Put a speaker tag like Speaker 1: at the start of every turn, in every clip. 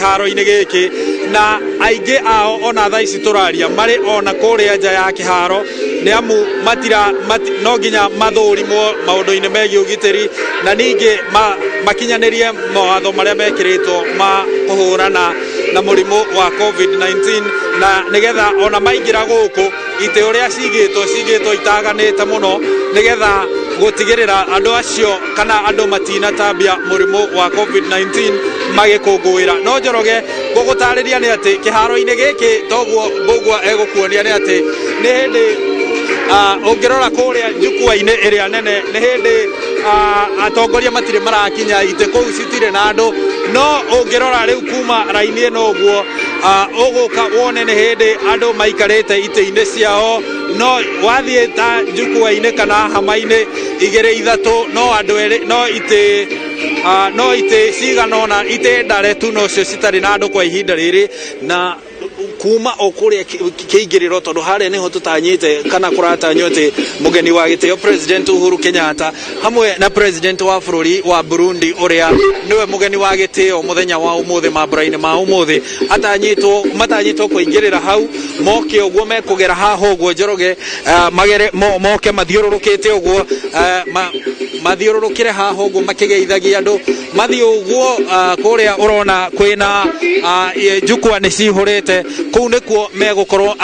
Speaker 1: Kĩharo-inĩ gĩkĩ na aingĩ ao ona thaa ici tũraria marĩ ona kũrĩa nja ya kĩharo nĩ amu matira mati, no nginya mathũrimwo maũndũ-inĩ megiĩ ũgitĩri na ningĩ ma, makinyanĩrie mawatho marĩa mekĩrĩtwo ma kũhũrana na mũrimũ wa COVID-19 na nĩgetha ona maingĩra gũkũ itĩ ũrĩa cigĩtwo cigĩtwo itaganĩte mũno nĩgetha gũtigĩrĩra andũ acio kana andũ matinatambia mũrimũ wa COVID-19 magĩkũngũĩra. No Njoroge gũgũtarĩria nĩ atĩ kĩharo-inĩ gĩkĩ toguo Mbũgua egũkuonia nĩ atĩ nĩ hĩndĩ ũngĩrora kũrĩa njukua-inĩ ĩrĩa nene nĩ hĩndĩ atongoria matirĩ marakinya itĩ kũu citirĩ na andũ no ũngĩrora rĩu kuma raini ĩno ũguo ũgũka wone nĩ hĩndĩ andũ maikarĩte itĩ-inĩ ciao no wathiĩ ta njukua-inĩ kana hama-inĩ igĩrĩ ithatũ no andũ erĩ no itĩ no itĩ cigana ũna itĩ ndare tu nocio citarĩ na andũ kwa ihinda rĩrĩ na kuma o kũrĩa kĩingĩrĩro tondũ harĩa nĩho tũtanyĩte kana kũratanywo atĩ mũgeni wa gĩtĩo President Uhuru Kenyatta hamwe na President wa bũrũri wa Burundi ũrĩa nĩwe mũgeni wa gĩtĩo mũthenya wa ũmũthĩ mambura-inĩ ma ũmũthĩ atanyĩtwo matanyĩtwo kũingĩrĩra hau moke ũguo mekũgera haha ũguo Njoroge magere moke mathiũrũrũkĩte ũguo mathiũrũrũkĩre haha ũguo makĩgeithagia andũ mathiĩ ũguo kũrĩa ũrona kwĩna njukwa nĩ cihũrĩte kũu nĩkuo megũkorwo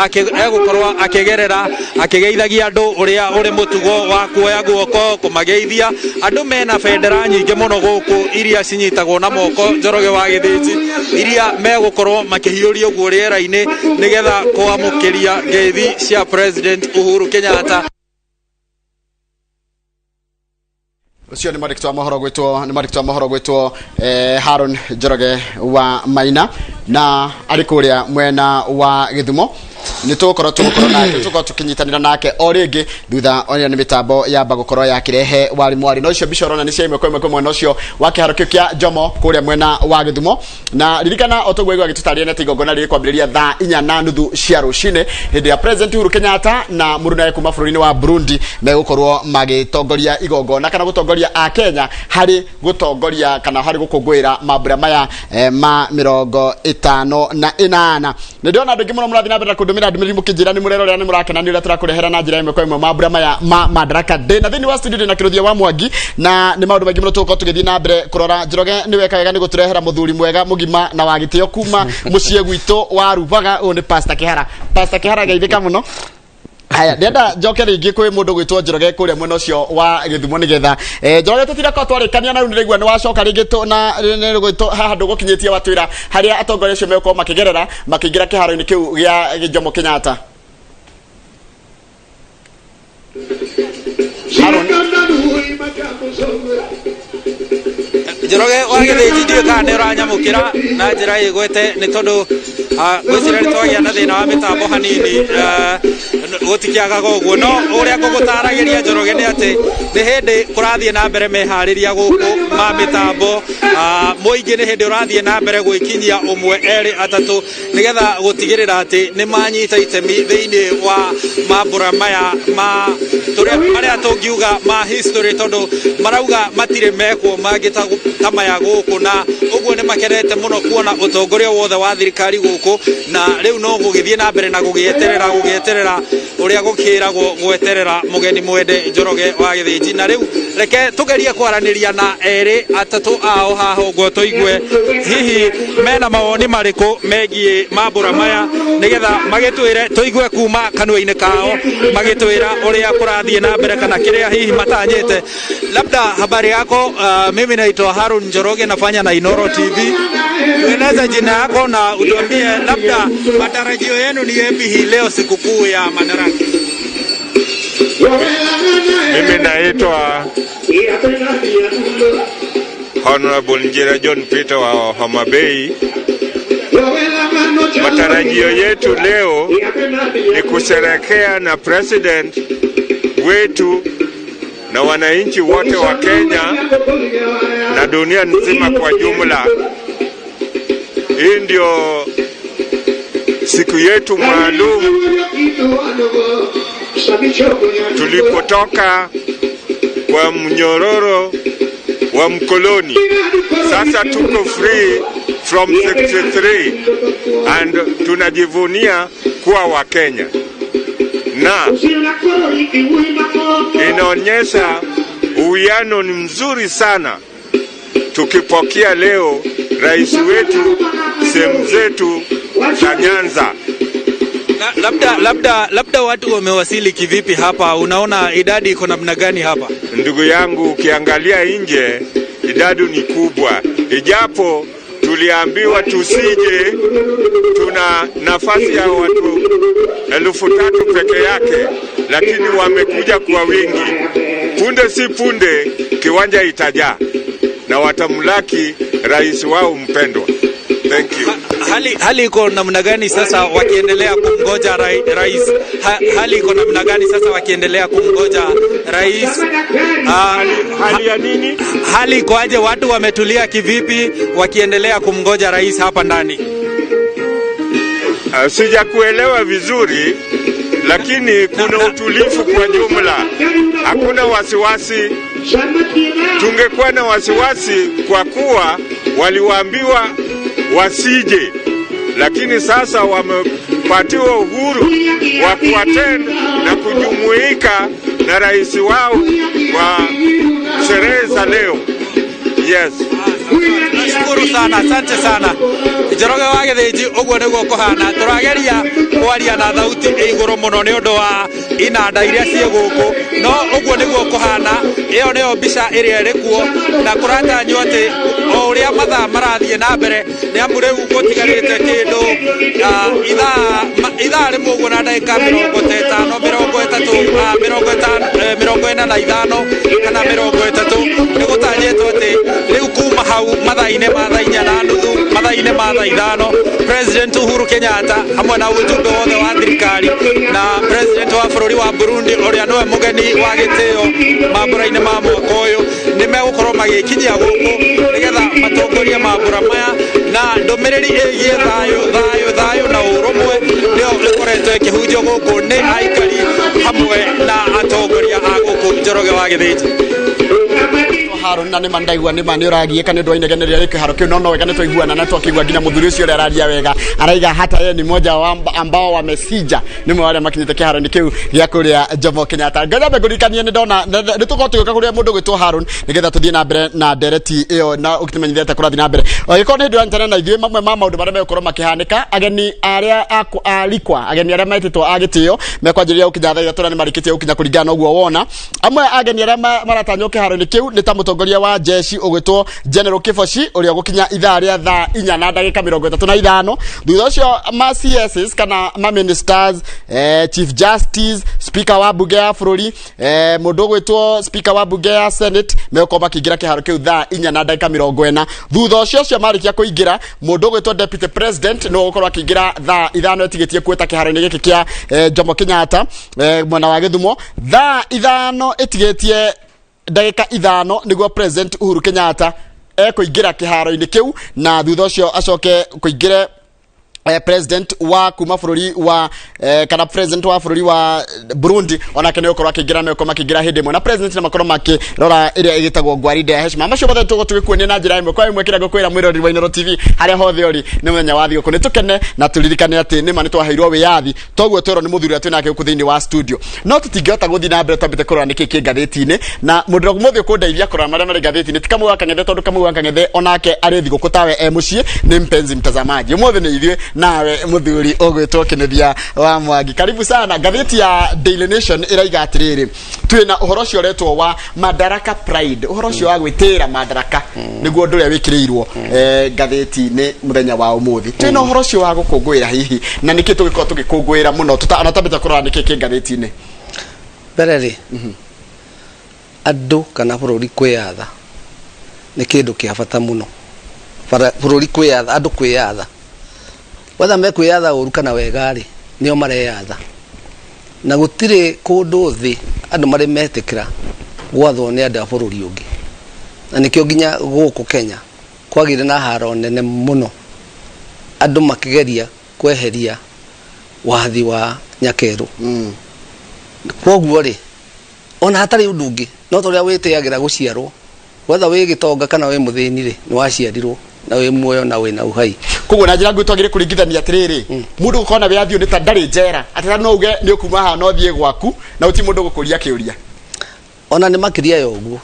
Speaker 1: egũkorwo akĩgerera akĩgeithagia andũ ũrĩa ũrĩ mũtugo wa kuoya guoko kũmageithia andũ mena bendera nyingĩ mũno gũkũ iria cinyitagwo na moko Njoroge wa Gĩthĩnji iria megũkorwo makĩhiũria ũguo rĩera-inĩ nĩgetha kwamũkĩria ngeithi cia President Uhuru Kenyatta.
Speaker 2: Ũcio nĩ mwandĩki wa mohoro gwĩtwo nĩ mwandĩki wa mohoro gwĩtwo Haron Njoroge wa Maina na arĩ kũrĩa mwena wa Gĩthumo. Nĩ tũgũkorwo tũgũkorwo nake tũgũkorwo tũkĩnyitanĩra nake o rĩngĩ thutha ona nĩ mĩtambo yamba gũkorwo yakĩrehe wari mwari. No icio mbica ũrona nĩ cia ĩmwe kwa ĩmwe kwĩ mwena ũcio wa kĩharo kĩu kĩa Jomo kũrĩa mwena wa Gĩthumo. Na ririkana o toguo agĩtũtarĩria nĩ atĩ igongona rĩrĩ kwambĩrĩria thaa inya na nuthu cia rũcinĩ hĩndĩ ya President Uhuru Kenyatta na mũrunawe kuma bũrũri-inĩ wa Burundi megũkorwo magĩtongoria igongona kana gũtongoria a Kenya harĩ gũtongoria kana harĩ gũkũngũĩra mambura maya ma 58. Nĩ ndĩrona andũ aingĩ mũno mũrathiĩ na mbere na kũndũmĩra ndũmĩrĩri mũkĩnjĩra nĩ mũrerorera nĩ mũrakena nĩ ũrĩa tũrakũrehera na njĩra ĩmwe kwa ĩmwe mambura maya ma Madaraka Day. Na thĩinĩ wa studio ndĩna Kĩrũthia wa Mwangi na nĩ maũndũ maingĩ mũno tũgũkorwo tũgĩthiĩ na mbere kũrora. Njoroge nĩ weka wega nĩ gũtũrehera mũthuri mwega mũgima na wa gĩtĩo kuma mũciĩ gwitũ wa Rubaga. Ũyũ nĩ Pastor Kĩhara. Pastor Kĩhara, geithĩka mũno. Haya, ndĩrenda njoke rĩngĩ kwĩ mũndũ gwĩtwo Njoroge kũrĩa mwena ũcio wa Gĩthumo nĩgetha Njoroge tũtirakorwo twarĩkania na rĩu nĩraigua nĩ wacoka rĩngĩ na nĩ gwĩtwo haha ndũgũkinyĩtie watwĩra harĩa atongoria acio megũkorwo makĩgerera makĩingĩra kĩharo-inĩ kĩu gĩa Jomo Kenyatta. Aaron.
Speaker 1: Njoroge wa Gĩthĩnji, ndiũĩ kana nĩ ũranyamũkĩra na njĩra ĩgwete nĩ tondũ ngwĩciria nĩ twagĩa na thĩna wa mĩtambo hanini, gũtikĩagaga ũguo. No ũrĩa ngũgũtaragĩria Njoroge nĩ atĩ nĩ hĩndĩ kũrathiĩ na mbere meharĩria gũkũ ma mĩtambo, mũingĩ nĩ hĩndĩ ũrathiĩ na mbere gwĩkinyia ũmwe erĩ atatũ nĩgetha gũtigĩrĩra atĩ nĩ manyita itemi thĩinĩ wa mambura maya ma tũrĩa marĩa tũngiuga ma history tondũ marauga matirĩ mekwo mangĩ ta maya gũkũ na ũguo nĩ makenete mũno kuona ũtongoria wothe wa thirikari gũkũ na rĩu no gũgĩthiĩ na mbere na gũgĩeterera ũrĩa gũkĩragwo gweterera mũgeni mwende Njoroge wa Gĩthĩnji. Na rĩu reke tũgerie kwaranĩria na erĩ atatũ ao haha ũguo tũigue hihi mena mawoni marĩkũ megiĩ mambura maya nĩgetha magĩtwĩre tũigue kuma kanua-inĩ kao magĩtwĩra ũrĩa kũrathiĩ na mbere kana kĩrĩa hihi matanyĩte. Labda habari yako, mimi naitwa Harun Njoroge, nafanya na Inoro TV. Tueleze jina yako na utuambie labda matarajio yenu ni yapi hii leo sikukuu ya Madaraka.
Speaker 3: Mimi naitwa Honorable Njira John Peter wa Homa Bay. Matarajio yetu leo ni kusherekea na president wetu na wananchi wote wa Kenya na dunia nzima kwa jumla. Hii ndio siku yetu maalum tulipotoka kwa mnyororo wa mkoloni. Sasa tuko free from 63 and tunajivunia kuwa Wakenya na inaonyesha uwiano ni mzuri sana tukipokea leo rais wetu sehemu zetu za Nyanza.
Speaker 1: Na, labda watu wamewasili kivipi hapa? Unaona idadi iko namna gani hapa?
Speaker 3: Ndugu yangu, ukiangalia nje idadi ni kubwa, ijapo tuliambiwa tusije, tuna nafasi ya watu 3,000 peke yake, lakini wamekuja kwa wingi. Punde si punde kiwanja itajaa na watamlaki rais wao mpendwa. Thank you.
Speaker 1: Hali iko namna gani sasa wakiendelea kumgoja rais? Hali iko namna gani sasa wakiendelea kumgoja rais?
Speaker 3: Hali ya nini?
Speaker 1: Hali iko aje? Watu wametulia kivipi wakiendelea kumgoja rais hapa ndani?
Speaker 3: Sijakuelewa vizuri, lakini kuna utulivu kwa jumla, hakuna wasiwasi. Tungekuwa na wasiwasi kwa kuwa waliwaambiwa wasije, lakini sasa wamepatiwa uhuru wa kuattend na kujumuika na rais wao kwa sherehe za leo. Yes.
Speaker 1: Nashukuru sana, asante sana. Njoroge wa Gĩthĩnji, ũguo nĩguo kũhana. Tũrageria kwaria na thauti ĩ igũrũ mũno nĩ ũndũ wa inanda iria ciĩ gũkũ, no ũguo nĩguo kũhana. Ĩyo nĩyo mbica ĩrĩa ĩrĩ kuo, na kũratanywo atĩ o ũrĩa mathaa marathiĩ na mbere, nĩ amu rĩu gũtigarĩte kĩndũ ithaa rĩmwe ũguo na ndagĩka 50, 30, 50, 45 kana 30, nĩ gũtanyĩtwo atĩ rĩu kuma hau mathaa-inĩ ma thaa 4:30, mathaa-inĩ ma thaa 5, President Uhuru Kenyatta hamwe na ujumbe wothe wa thirikari na President wa bũrũri wa Burundi ũrĩa nĩwe mũgeni wa gĩtĩo mambũra-inĩ ma mwaka ũyũ nĩ megũkorwo magĩkinyia gũkũ nĩgetha matongorie mambũra maya, na ndũmĩrĩri ĩgiĩ thayũ, thayũ, thayũ na ũrũmwe nĩyo ĩkoretwo ĩkĩhunjio gũkũ nĩ aikari hamwe na atongoria a gũkũ Njoroge wa Gĩthĩnji.
Speaker 2: Harũni, na nĩma ndaigua nĩma nĩ ũragiĩka nĩ ũndũ wa inegene rĩrĩa rĩ kĩharo kĩu, no wega nĩ twaiguana na twakĩigua nginya mũthuri ũcio ũrĩa araria wega araiga hata yeye ni mmoja wa ambao wamesija, nĩ mwe arĩa makinyĩte kĩharo-inĩ kĩu gĩa kũrĩa Jomo Kenyatta. Nganyambe ngũririkanie nĩ ndona nĩ tũkorwo tũgĩũka kũrĩa mũndũ gwĩtwo Harũn nĩgetha tũthiĩ na mbere na ndereti ĩyo na ũkĩtũmenyithia atĩa kũrathiĩ na mbere. Angĩkorwo nĩ hĩndĩ ũranyitanĩra na ithuĩ, mamwe ma maũndũ marĩa megũkorwo makĩhanĩka, ageni arĩa alikwa, ageni arĩa metĩtwo a gĩtĩo mekwanjĩrĩria gũkinya thaa 3 na nĩ marĩkĩtie gũkinya kũringana na ũguo wona. Amwe a ageni arĩa maratanywo kĩharo-inĩ kĩu nĩ ta mũtongoria wa jeshi ũgwĩtwo General Kiboshi ũrĩa ũgũkinya ithaa rĩa thaa 4 na ndagĩka 35. Thutha ũcio ma CSs kana ma ministers, Chief Justice, Speaker wa bunge ya bũrũri, mũndũ ũgwĩtwo Speaker wa bunge ya Senate megũkorwo makĩingĩra kĩharo kĩu thaa 4 na ndagĩka 40. Thutha ũcio ũcio marĩkia kũingĩra, mũndũ ũgwĩtwo Deputy President nĩwe ũgũkorwo akĩingĩra thaa 5 ĩtigĩtie kuĩta kĩharo-inĩ gĩkĩ kĩa Jomo Kenyatta, mwena wa Gĩthumo. Thaa 5 ĩtigĩtie ndagĩka 5 nĩguo President Uhuru Kenyatta ekũingĩra kĩharo-inĩ kĩu, na thutha ũcio acoke kũingĩre president wa kuma bũrũri wa kana president wa bũrũri wa Burundi, onake nĩ ũkorwo akĩingĩra, nĩ makĩingĩra hĩndĩ ĩmwe na president na makorwo makĩrora ĩrĩa ĩgĩtagwo gwaride ya heshima. Macio mothe tũgũ tũgĩkuonia na njĩra ĩmwe kwa ĩmwe. Kĩrĩa ngũkwĩra mwĩroreri wa Inooro TV harĩa hothe ũrĩ, nĩ mũthenya wa thigũkũ, nĩ tũkene na tũririkane atĩ nĩma nĩ twaheirwo wĩyathi, toguo twerwo nĩ mũthuri ũrĩa twĩ nake gũkũ thĩinĩ wa studio. No tũtingĩhota gũthiĩ na mbere twambĩte kũrora nĩkĩ kĩ ngathĩti-inĩ, na mũndũ ũrĩa ũmũthĩ ũkũndeithia kũrora marĩa marĩ ngathĩti-inĩ ti Kamau wa Kang'ethe, tondũ Kamau wa Kang'ethe onake arĩ thigũkũ tawe e mũciĩ, nĩ mpenzi mtazamaji. Ũmũthĩ nĩ ithuĩ nawe mũthuri ũgwĩtwo Kĩnũthia wa Mwangi, karibu sana. Ngathĩti ya Daily Nation ĩraiga atĩrĩrĩ, twĩna ũhoro ũcio ũretwo wa Madaraka Pride, ũhoro ũcio wa gwĩtĩĩra madaraka nĩguo ũndũ ũrĩa wĩkĩrĩirwo ngathĩti-inĩ mũthenya wa ũmũthĩ. Twĩna ũhoro ũcio wa gũkũngũĩra hihi, na nĩkĩ tũgĩkorwo tũgĩkũngũĩra mũno ona twambĩte kũrora nĩkĩ kĩ ngathĩti-inĩ?
Speaker 4: Mbere rĩ, andũ kana bũrũri kwĩyatha nĩ kĩndũ kĩa bata mũno. Bũrũri kwĩyatha, andũ kwĩyatha, wetha mekwĩyatha ũru kana wega rĩ, nĩo mareyatha, na gũtirĩ kũndũ thĩ andũ marĩ metĩkĩra gwathwo nĩ andũ a bũrũri ũngĩ, na nĩkĩo nginya gũkũ Kenya kwagĩire na haro nene mũno andũ makĩgeria kweheria wathi wa nyakerũ. Koguo rĩ, ona hatarĩ ũndũ ũngĩ, no ta ũrĩa wĩtĩagĩra gũciarwo, wetha wĩ gĩtonga kana wĩ mũthĩni rĩ, nĩ waciarirwo. Na wĩ muoyo na wĩna uhai.
Speaker 2: Koguo na njĩra nguhĩ twagĩrĩire kũringithania atĩrĩrĩ, mũndũ gũkorwo na wĩyathi ũyũ nĩ ta ndarĩ njera, atĩ ta no uge nĩ ũkuma haha na ũthiĩ gwaku na gũtirĩ mũndũ ũgũkũria kĩũria.
Speaker 4: Ona nĩ makĩria ya ũguo.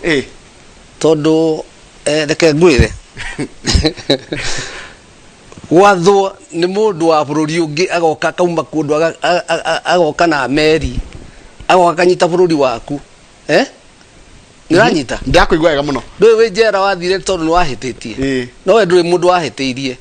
Speaker 4: Tondũ reke ngwĩre, gwathwo nĩ mũndũ wa bũrũri ũngĩ agoka akauma kũndũ agoka na meri agoka akanyita bũrũri waku, eh? Nĩũranyita?
Speaker 2: Ndakũigua wega mũno.
Speaker 4: Ndũĩ wĩ njera wathire tondũ nĩ wahĩtĩtie. No we ndũrĩ mũndũ wahĩtĩirie,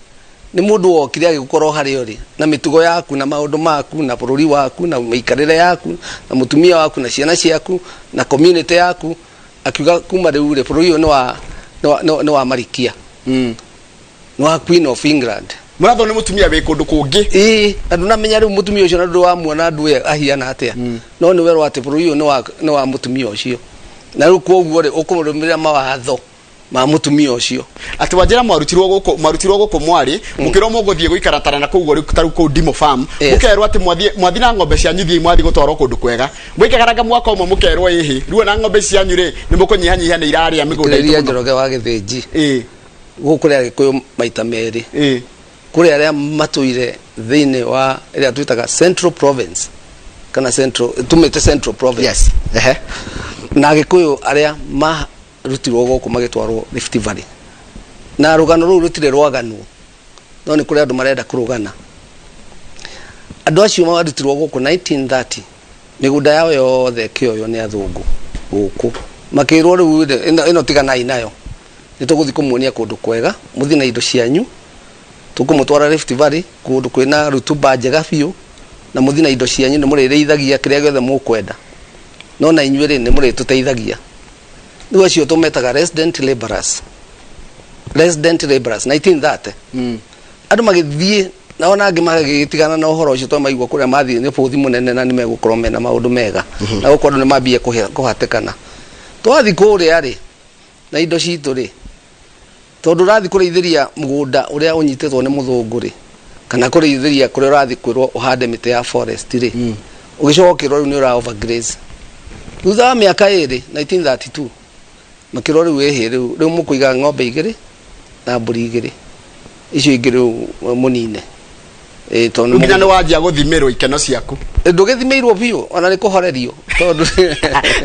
Speaker 4: nĩ mũndũ wokire agĩgũkora o harĩa ũrĩ na mĩtugo yaku na maũndũ maku na bũrũri waku na mĩikarĩre yaku na mũtumia waku na ciana ciaku na community yaku, akiuga kuma rĩu rĩ, bũrũri ũyũ nĩ wa nĩ wa- nĩ wa marikia, nĩ wa Queen of England.
Speaker 2: Mũrathwo nĩ mũtumia wĩ kũndũ kũngĩ.
Speaker 4: Ĩĩ, na ndũnamenya rĩu mũtumia ũcio na ndũrĩ wamuona ndũĩ ahiana atĩa, no nĩ werwo atĩ bũrũri ũyũ nĩ wa mũtumia ũcio, na rĩu kwoguo rĩ, ũkũrũmĩrĩra mawatho ma mũtumia ũcio.
Speaker 2: Atĩ wanjĩra mwarutirwo gũkũ mwarĩ mũkĩrwo mũgũthiĩ gũikara tara na kũu rĩu tarĩu kũu Ndimũ Farm. Mũkerwo atĩ mwathiĩ na ng'ombe cianyu, thiĩi mwathiĩ gũtwarwo kũndũ kwega. Mũikaranga mwaka ũmwe, mũkerwo ĩhĩ, rĩu ona ng'ombe cianyu rĩ, nĩ mũkũnyihanyihia, nĩ irarĩa mĩgũnda
Speaker 4: itũ
Speaker 2: Ithikĩrĩria
Speaker 4: mũno. Njoroge wa Gĩthĩnji. Gũkũ kũrĩ Agĩkũyũ maita merĩ. Kũrĩ arĩa matũire thĩinĩ wa ĩrĩa twĩtaga Central Province, kana Central, tumĩte Central Province.
Speaker 2: Yes, ehe.
Speaker 4: Na Agĩkũyũ arĩa marutirwo gũkũ magĩtwarwo Rift Valley, na rũgano rũu rũtirĩ rwaganwo, no nĩ kũrĩ andũ marenda kũrũgana. Andũ acio marutirwo gũkũ 1930, mĩgũnda yao yothe ĩkĩoywo nĩ athũngũ gũkũ, makĩrwo rĩu rĩ, ĩno tiganai nayo, nĩ tũgũthiĩ kũmuonia kũndũ kwega, mũthiĩ na indo cianyu, tũkũmũtwara Rift Valley kũndũ kwĩna rutuba njega biũ, na mũthiĩ na indo cianyu, nĩ mũrĩrĩithagia kĩrĩa gĩothe mũkwenda, no na inyuĩ rĩ, nĩ mũrĩtũteithagia. Rĩu acio tũmetaga resident laborers, resident laborers 1930. Andũ magĩthiĩ na ona angĩ magĩtigana na ũhoro ũcio tondũ maigua kũrĩa mathiĩ nĩ bũthi mũnene na nĩ megũkorwo mena maũndũ mega, na gũkũ andũ nĩ mambie kũhatĩkana. Twathiĩ kũrĩa rĩ na indo citũ rĩ, tondũ ũrathiĩ kũrĩithĩria mũgũnda ũrĩa ũnyitĩtwo nĩ mũthũngũ rĩ, kana kũrĩithĩria kũrĩa ũrathiĩ kwĩrwo ũhande mĩtĩ ya forest rĩ, ũgĩcoka ũkĩrwo rĩu nĩ ũra overgraze. Thutha wa mĩaka 2, 1932, makĩrwo rĩu ĩhĩ, rĩu mũkũiga ng'ombe 2 na mbũri 2, icio ingĩ rĩu mũnine. Tondũ
Speaker 2: Rĩu nginya nĩ wanjia gũthimĩrwo ikeno ciaku.
Speaker 4: Ndũgĩthimĩirwo biũ, ona nĩ kũhorerio tondũ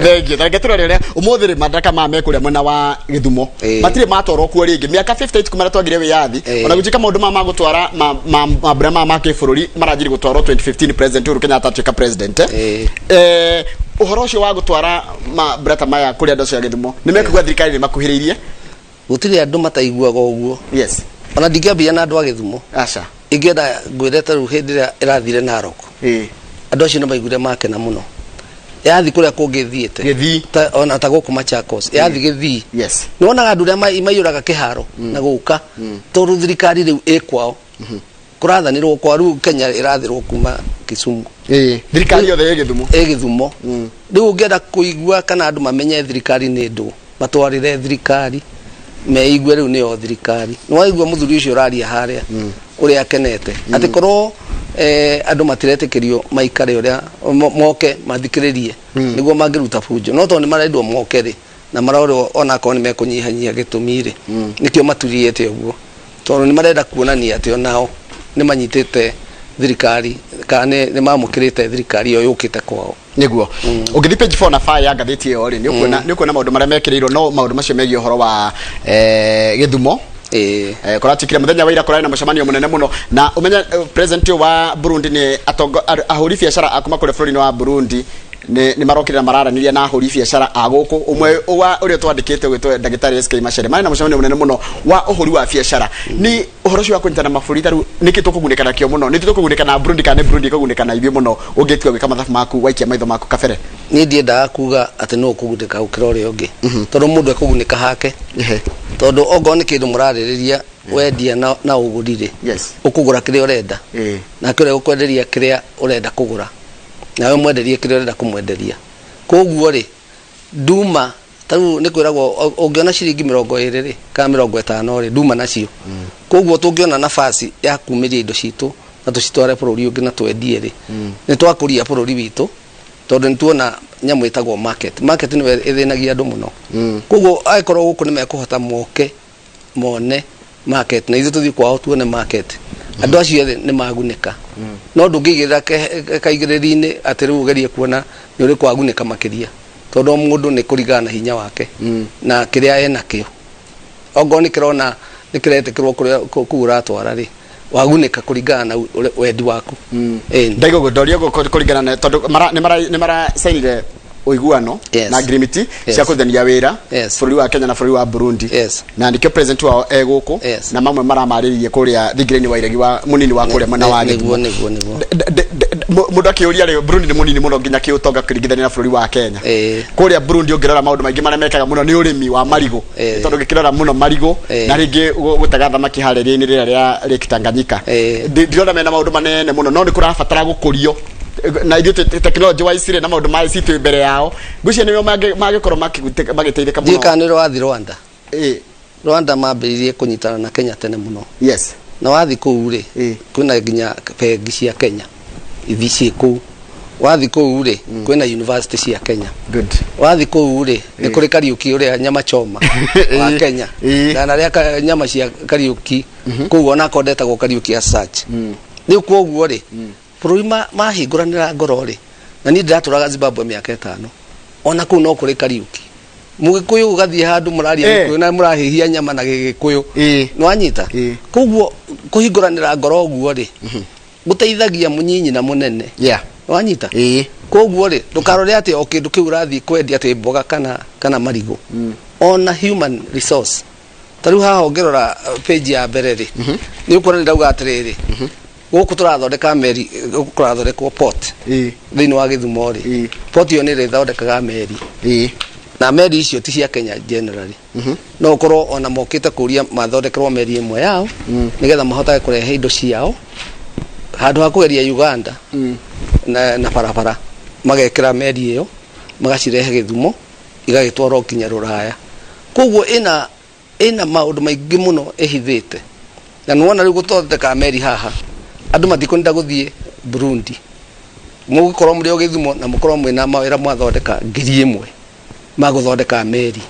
Speaker 2: Thengiũ. Tareke tũrore ũrĩa ũmũthĩ rĩ madaraka maya me kũrĩa mwena wa Gĩthumo. Matirĩ matwarwo kuo rĩngĩ mĩaka 58 kuma twagire wĩyathi. Ona gũtuĩka maũndũ maya ma gũtwara mambura maya ma kĩbũrũri maranjirie gũtwarwo 2015, President Uhuru Kenyatta atuĩka president. Ũhoro ũcio wa gũtwara mambura ta maya kũrĩ andũ acio a Gĩthumo, nĩ mekũigua thirikari nĩ makuhĩrĩirie?
Speaker 4: Gũtirĩ andũ mataiguaga ũguo. Ona ndingĩambia na andũ a Gĩthumo.
Speaker 2: Aca.
Speaker 4: Ingĩenda ngwĩre ta rĩu hĩndĩ ĩrĩa ĩrathire Narok, andũ acio nĩ maiguire makena mũno. Yathi kũrĩa kũngĩ thiĩte.
Speaker 2: Gĩthii.
Speaker 4: Ta, ona ta gũkũ Machakos yathi Gĩthii, nĩ wonaga andũ arĩa maiyũraga kĩharo na gũka, tondũ thirikari rĩu ĩ kwao, kũrathanĩrwo kwa rĩu Kenya ĩrathĩrwo kuma Kisumu.
Speaker 2: Thirikari yothe ĩ Gĩthumo.
Speaker 4: Ĩ Gĩthumo. Rĩu ũngĩenda kũigua kana andũ mamenye thirikari nĩ ndũ, matwarĩre thirikari meigue rĩu nĩyo thirikari. Nĩ waigua mũthuri ũcio ũraria harĩa ũrĩa akenete atĩ korwo andũ matiretĩkĩrio maikare ũrĩa moke mathikĩrĩrie nĩguo mangĩruta bunjo, no tondũ nĩ marendwo moke rĩ, na marorwo onakorwo nĩ mekũnyihanyihia gĩtũmi rĩ, nĩkĩo maturiĩte ũguo, tondũ nĩ marenda kuonania atĩ onao nĩ manyitĩte thirikari kana nĩ mamũkĩrĩte thirikari ĩyo yũkĩte kwao.
Speaker 2: Nĩguo ũngĩthiĩ page 4 na 5 ya ngathĩti ĩyo rĩ, nĩ ũkuona maũndũ marĩa mekĩrĩirwo, no maũndũ macio megiĩ ũhoro wa Gĩthumo. Kũratuĩkire mũthenya wa ira kũrarĩ na mũcemanio mũnene mũno, na ũmenye president ũyũ wa Burundi nĩ ahũri biacara a kuma kũrĩa bũrũri-inĩ wa Burundi nĩ marokire na mararanĩria na ahũri biacara a gũkũ, ũmwe wa ũrĩa twandĩkĩte ũgĩtwo ndagĩtarĩ SK Macere. Marĩ na mũcemanio mũnene mũno wa ũhũri wa biacara. Nĩ ũhoro ũcio wa kũnyitana mabũrũri, ta rĩu nĩkĩ tũkũgunĩka nakĩo mũno? Nĩ tũkũgunĩka na Burundi kana nĩ Burundi ĩkũgunĩka na ithuĩ mũno, ũngĩtua gwĩka mathabu maku, waikia maitho maku kabere?
Speaker 4: Niĩ ndiendaga kuga atĩ nũ ũkũgunĩka gũkĩra ũrĩa ũngĩ, tondũ mũndũ ekũgunĩka hake, tondũ ongorwo nĩ kĩndũ mũrarĩrĩria wendia na ũgũri rĩ, ũkũgũra kĩrĩa ũrenda, nake ũrĩa ũkwenderia kĩrĩa ũrenda kũgũra, nawe ũmwenderie kĩrĩa ũrenda kũmwenderia. Koguo rĩ, nduma ta rĩu nĩ kwĩragwo ũngĩona ciringi 20 rĩ, kana 50 rĩ, nduma nacio. Koguo tũngĩona nafasi ya kumĩria indo citũ na tũcitware bũrũri ũngĩ na twendie rĩ, nĩ twakũria bũrũri witũ, tondũ nĩ tuona nyamũ ĩtagwo market. Market nĩwe ĩthĩnagia andũ mũno. Koguo angĩkorwo gũkũ nĩ mekũhota moke mone Market na ithuĩ tũthiĩ kwao tuone market. Andũ acio othe nĩ magunĩka, no ndũngĩigĩrĩra kaigĩrĩri-inĩ atĩ rĩu ũgerie kuona nĩ ũrĩkũ wagunĩka makĩria, tondũ o mũndũ nĩ kũringana na hinya wake na kĩrĩa enakĩo. Ongorwo nĩ kĩrona nĩ kĩretĩkĩrwo kũrĩa kũu ũratwara rĩ, wagunĩka kũringana na wendi waku. Ĩni.
Speaker 2: Ndaiga ũguo, ndoria ũguo kũringana na tondũ nĩ maracainire ũiguano na ngirimiti cia kũrutithania wĩra bũrũri wa Kenya na bũrũri wa Burundi, na nĩkĩo president wao e gũkũ, na mamwe maramarĩrĩrie kũrĩa thingira-inĩ wa iregi wa mũnini wa kũrĩa mwena wa
Speaker 4: Nĩguo.
Speaker 2: Gĩthumo.
Speaker 4: Nĩguo.
Speaker 2: Mũndũ akĩũria rĩ, Burundi nĩ mũnini mũno nginya kĩũtonga kũringithania na bũrũri wa Kenya. Kũrĩa Burundi ũngĩrora maũndũ maingĩ marĩa mekaga mũno nĩ ũrĩmi wa marigũ, tondũ ũngĩkĩrora mũno marigũ na rĩngĩ gũtega thamaki harĩa iria-inĩ rĩrĩa rĩa Lake Tanganyika. Ndirona mena maũndũ manene mũno, no nĩ kũrabatara gũkũrio na ithuĩ technology wise rĩ na maũndũ ma ICT twĩ mbere yao, ngwĩciria nĩo mangĩkorwo magĩteithĩka
Speaker 4: Ndiũĩ
Speaker 2: mũno.
Speaker 4: Kana nĩ wathi Rwanda. Rwanda mambĩrĩirie kũnyitana na Kenya tene mũno, na wathi kũu rĩ, kwĩna nginya bengi cia Kenya ithi ciĩ kũu. Wathi kũu rĩ, kwĩna university cia Kenya. Wathi kũu rĩ, nĩ kũrĩ Kariũki ũrĩa nyama choma wa Kenya. Ndanarĩa nyama cia Kariũki kũu, onakorwo ndetagwo Kariũki as such. Rĩu koguo rĩ, bũrũri mahingũranĩra ngoro rĩ, na niĩ ndĩratũraga Zimbabwe mĩaka 5, ona kũu no kũrĩ Kariũki Mũgĩkũyũ, ũgathiĩ handũ mũraria Gĩkũyũ na mũrahĩhia nyama na Gĩgĩkũyũ. Nĩwanyita? Koguo kũhingũranĩra ngoro ũguo rĩ, gũteithagia mũnyinyi na mũnene. Nĩwanyita? Koguo rĩ, ndũkarore atĩ o kĩndũ kĩu ũrathiĩ kwendia atĩ mboga kana marigũ, ona human resource. Ta rĩu haha ũngĩrora page ya mbere rĩ, nĩ ũkuona nĩ ndauga atĩrĩrĩ, gũkũ tũrathondeka meri, gũkũ kũrathondekwo port thĩinĩ wa Gĩthumo rĩ. Port ĩyo nĩ ĩrĩthondekaga meri, na meri icio ti cia Kenya generally, no ũkorwo ona mokĩte kũria mathondekerwo meri ĩmwe yao, nĩgetha mahotage kũrehe indo ciao handũ ha kũgeria Uganda na barabara, magekĩra meri ĩyo magacirehe Gĩthumo, igagĩtwarwo nginya Rũraya. Koguo ĩna maũndũ maingĩ mũno ĩhithĩte, na nĩwona rĩu gũthondeka meri haha, andũ matikwenda gũthiĩ Burundi. Mũgũkorwo mũrĩ o Gĩthumo na mũkorwo mwĩna mawĩra mwathondeka 1,000 ma gũthondeka meri.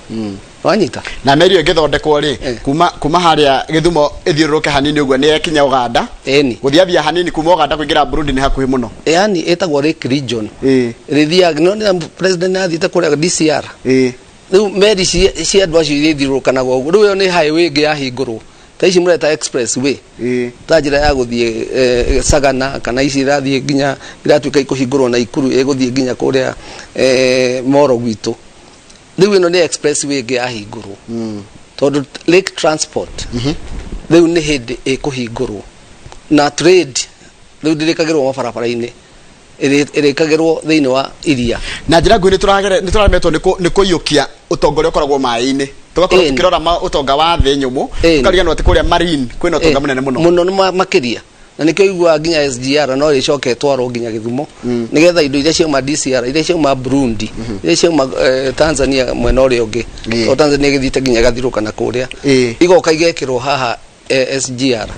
Speaker 4: Wanyita?
Speaker 2: Na meri ĩyo ĩngĩthondekwo rĩ, kuma harĩa Gĩthumo ĩthiũrũrũke hanini ũguo, nĩ yekinya Uganda. Gũthiathia hanini kuma Uganda kũingĩra Burundi nĩ hakuhĩ mũno.
Speaker 4: Yani ĩtagwo Lake Region. Ĩrĩthiaga no nĩ president athiĩte kũrĩa DCR. Rĩu meri cia andũ acio irĩthiũrũrũkanaga ũguo. Rĩu ĩyo nĩ highway ĩngĩ yahingũrwo, ta ici mũreta expressway, ta njĩra ya gũthiĩ Sagana, kana ici irathiĩ nginya iratuĩka ikũhingũrwo na Ikuru, ĩgũthiĩ nginya kũrĩa Moro gwitũ. Rĩu ĩno nĩ expressway ĩngĩ yahingũrwo, tondũ lake transport rĩu nĩ hĩndĩ ĩkũhingũrwo, na trade rĩu ndĩrĩkagĩrwo mabarabara-inĩ, ĩrĩkagĩrwo thĩinĩ wa iria.
Speaker 2: Na njĩra nguhĩ, nĩ tũraremetwo nĩ kũiyũkia ũtonga ũrĩa ũkoragwo maĩ-inĩ, tũgakorwo tũkĩrora ũtonga wa thĩ nyũmũ, tũkariganĩrwo atĩ kũrĩa marine kwĩna ũtonga mũnene mũno.
Speaker 4: Mũno nĩ makĩria, na nĩkĩo iguaga nginya SGR no ĩcoke ĩtwarwo nginya Gĩthumo, nĩgetha indo iria ciauma DCR, iria ciauma Burundi, iria ciauma Tanzania mwena ũrĩa ũngĩ, tondũ Tanzania ĩgĩthiĩte nginya ĩgathirũka na kũrĩa, igoka igekĩrwo haha SGR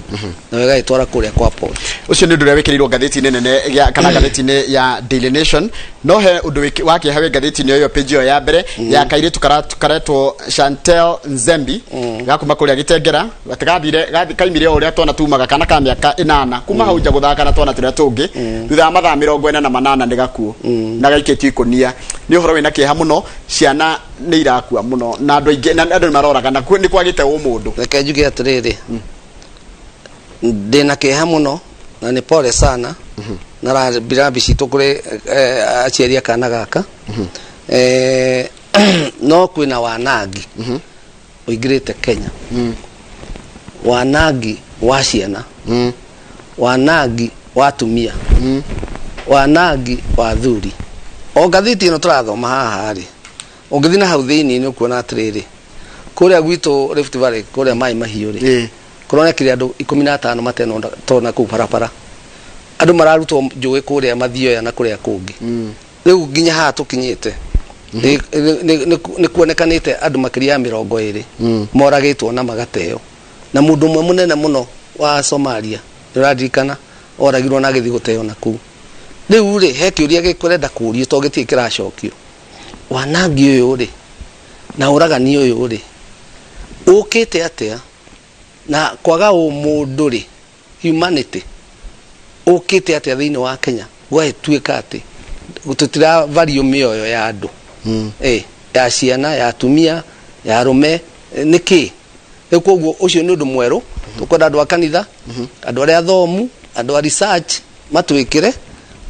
Speaker 4: na ĩgagĩtwara kũrĩa kwa port.
Speaker 2: Ũcio nĩ ũndũ ũrĩa wĩkĩrĩirwo ngathĩti-inĩ nene ya kana ngathĩti-inĩ ya Daily Nation. No he ũndũ wa kĩeha wĩ ngathĩti-inĩ ĩyo, page ĩyo ya mbere, ya kairĩtu karetwo Chantel Nzembi, gakuma kũrĩa Gĩtengera, atĩ gathire kaimire o ũrĩa twana tumaga, kana ka mĩaka 8, kuma hau nja gũthaka na twana tũrĩa tũngĩ, thutha wa mathaa 48 nĩ gakuo na gaikĩtio ikũnia. Nĩ ũhoro wĩna kĩeha mũno, ciana nĩ irakua mũno na andũ aingĩ na andũ nĩ maroragana, nĩ kwagĩte ũmũndũ.
Speaker 4: Reke njuge atĩrĩrĩ, ndĩna kĩeha mũno na nĩ pole sana na rambirambi citũ kũrĩ aciari a kana gaka. No kwĩna wanangi ũingĩrĩte Kenya, wanangi wa ciana, wanangi wa atumia, wanangi wa athuri. O ngathĩti ĩno tũrathoma haha rĩ, ũngĩthiĩ na hau thĩinĩ nĩ ũkuona atĩrĩrĩ, kũrĩa gwitũ Rift Valley, kũrĩa Maĩ Mahiũ rĩ, kũronekire andũ 15 matenona kũu barabara, andũ mararutwo njũĩ kũrĩa Mathioya na kũrĩa kũngĩ. Rĩu nginya haha tũkinyĩte nĩ kuonekanĩte andũ makĩria ya 20 moragĩtwo na magateo, na mũndũ ũmwe mũnene mũno wa Somalia nĩ ũraririkana oragirwo na agĩthiĩ gũteo na kũu. Rĩu rĩ, he kĩũria gĩkũrenda kũũrio tondũ gĩtirĩ kĩracokio: wanangi ũyũ rĩ na ũragani ũyũ rĩ, ũkĩte atĩa? Na kwaga ũmũndũ rĩ, humanity ũkĩte atĩa thĩinĩ wa Kenya gwagĩtuĩka atĩ tũtira value mĩoyo ya andũ, ya ciana, ya atumia, ya arũme, nĩkĩ? Rĩu koguo ũcio nĩ ũndũ mwerũ. Tũkwenda andũ a kanitha, andũ arĩa athomu, andũ a research matwĩkĩre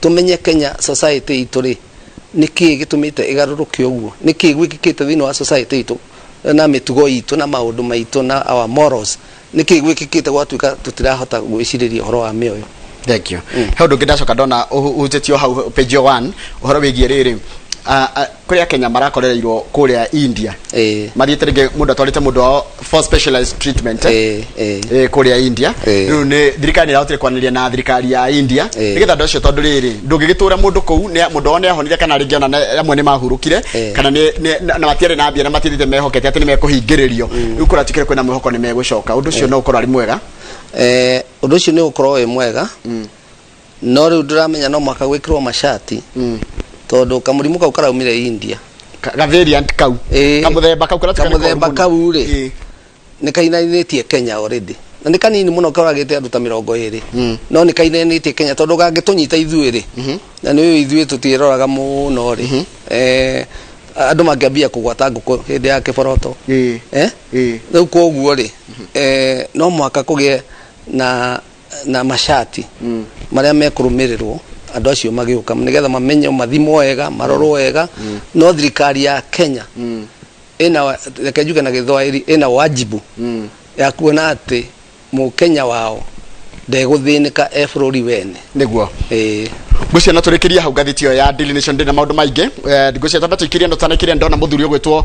Speaker 4: tũmenye Kenya society itũ rĩ, nĩkĩ gĩtũmĩte ĩgarũrũke ũguo, nĩkĩ gwĩkĩkĩte thĩinĩ wa society itũ na mĩtugo itũ na maũndũ maitũ na our morals, nĩkĩ gwĩkĩkĩte gwatuĩka tũtirahota gwĩcirĩria ũhoro wa mĩoyo.
Speaker 2: Thank you. He ũndũ ũngĩ ndacoka ndona ũhutĩtio hau page 1, ũhoro wĩgiĩ rĩrĩ, kũrĩa Kenya marakorereirwo kũrĩa India, mathiĩte rĩngĩ mũndũ atwarĩte mũndũ wao for specialized treatment, kũrĩa India. Rĩu nĩ thirikari nĩ ĩrahotire kwanĩria na thirikari ya India nĩgetha andũ acio, tondũ rĩrĩ ndũngĩgĩtũra mũndũ kũu, mũndũ wao nĩ ahonire kana rĩngĩ ona amwe nĩ mahurũkire, kana na matiarĩ na mbia na matiathiĩte mehokete atĩ nĩ mekũhingĩrĩrio. Rĩu kũratuĩkire kwĩna mwĩhoko nĩ megũcoka. Ũndũ ũcio no ũkorwo arĩ mwega?
Speaker 4: Ũndũ ũcio nĩ ũgũkorwo wĩ mwega, no rĩu ndĩramenya no mũhaka gwĩkĩrwo macati, tondũ kamũrimũ kau karaumire India.
Speaker 2: Ga variant kau, kamũthemba kau karatuĩka nĩ koru
Speaker 4: Kamũthemba
Speaker 2: mũno.
Speaker 4: kau rĩ, nĩ kainainĩtie Kenya already, na nĩ kanini mũno, karagĩte andũ ta 20, no nĩ kainainĩtie Kenya, tondũ gangĩtũnyita ithuĩ rĩ, na nĩ ũyũ ithuĩ tũtiĩroraga mũno rĩ, andũ mangĩambia kũgwata ngũkũ hĩndĩ ya kĩboroto. Rĩu koguo rĩ, no mũhaka kũgĩe na macati marĩa mekũrũmĩrĩrwo andũ acio magĩũka, nĩgetha mamenye, mathimwo wega, marorwo wega. No thirikari ya Kenya ĩna, reke njuge na Gĩthwaĩri, ĩna wajibu ya kuona atĩ mũkenya wao ndegũthĩnĩka e bũrũri wene.
Speaker 2: Nĩguo. Ngwĩciria no tũrĩkĩrie hau. Ngathĩti ĩyo ya Daily Nation ndĩna maũndũ maingĩ. Ngwĩciria twambe tũikĩrie no twanĩkĩrie. Ndona mũthuri ũgwĩtwo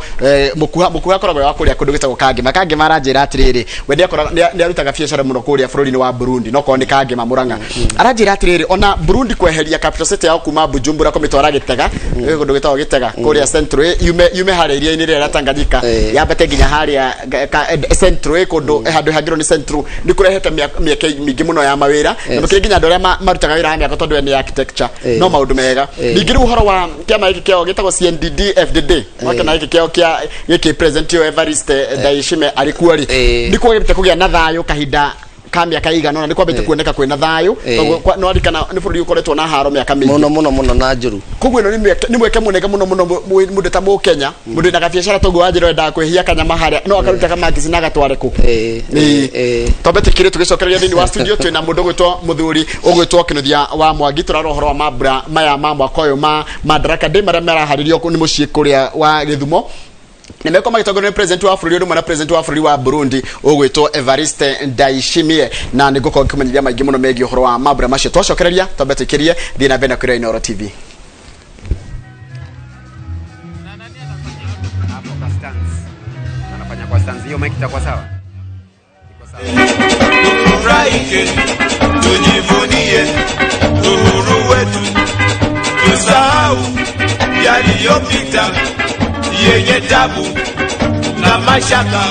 Speaker 2: Mũkuha. Mũkuha akoragwo wa kũrĩa kũndũ gwĩtagwo Kangema. Kangema aranjĩra atĩrĩrĩ, we nĩ arutaga biacara mũno kũrĩa bũrũri-inĩ wa Burundi, no korwo nĩ Kangema Mũrang'a. Aranjĩra atĩrĩrĩ, ona Burundi kweheria capital city yao kuma Bujumbura kũmĩtwara Gitega, kũndũ gwĩtagwo Gitega kũrĩa Central, yume harĩa iria-inĩ rĩrĩa rĩa Tanganyika, yambate nginya harĩa Central, kũndũ handũ hangĩrwo nĩ Central, nĩ kũrehete mĩeke mĩingĩ mũno ya mawĩra na makĩria nginya andũ arĩa marutaga wĩra wa mĩako, tondũ we nĩ architecture. No maũndũ mega. Ningĩ rĩu ũhoro wa kĩama gĩkĩ kĩao gĩtagwo CNDD FDD, wakĩona gĩkĩ kĩao kĩa gĩkĩ president ũyũ Evariste Ndayishimiye arĩ kuo rĩ, nĩ kwagĩrĩte kũgĩa na thayũ kahinda ka mĩaka ĩigana ũna, nĩ kwambĩte kuoneka kwĩna thayũ. Koguo no arikana nĩ bũrũri ũkoretwo na haro mĩaka mĩingĩ.
Speaker 4: Mũno mũno mũno na njũru.
Speaker 2: Koguo ĩno nĩ mweke mũnene mũno mũno mũndũ ta mũkenya, mũndũ wĩna gabiacara toguo wanjĩra wendaga kwĩhia kanyama harĩa no akaruta kamakisi na agatware kũ. Twambe tũkire tũgĩcokereria thĩinĩ wa studio twĩna mũndũ ũgwĩtwo mũthuri ũgwĩtwo Kĩnuthia wa Mwangi. Tũrarora ũhoro wa mambura maya ma mwaka ũyũ ma Madaraka Day marĩa maraharĩrio nĩ mũciĩ kũrĩa wa Gĩthumo, nĩ mekwo magĩtongorio nĩ president wa bũrũri ũndũ ũmwe na president wa bũrũri wa Burundi ũgwĩtwo Evariste Ndayishimiye, na nĩ ngũkorwo ngĩkũmenyithia maingĩ mũno megiĩ ũhoro wa mambura macio twacokereria. Twambe tũikĩrie, thiĩ na mbere na kwĩrora Inooro TV.
Speaker 5: Hapo kwa stance. Anafanya kwa stance hiyo, mic itakuwa sawa? Iko sawa.
Speaker 6: Tufurahike, tujivunie uhuru wetu, tusahau yaliyopita yenye tabu na mashaka.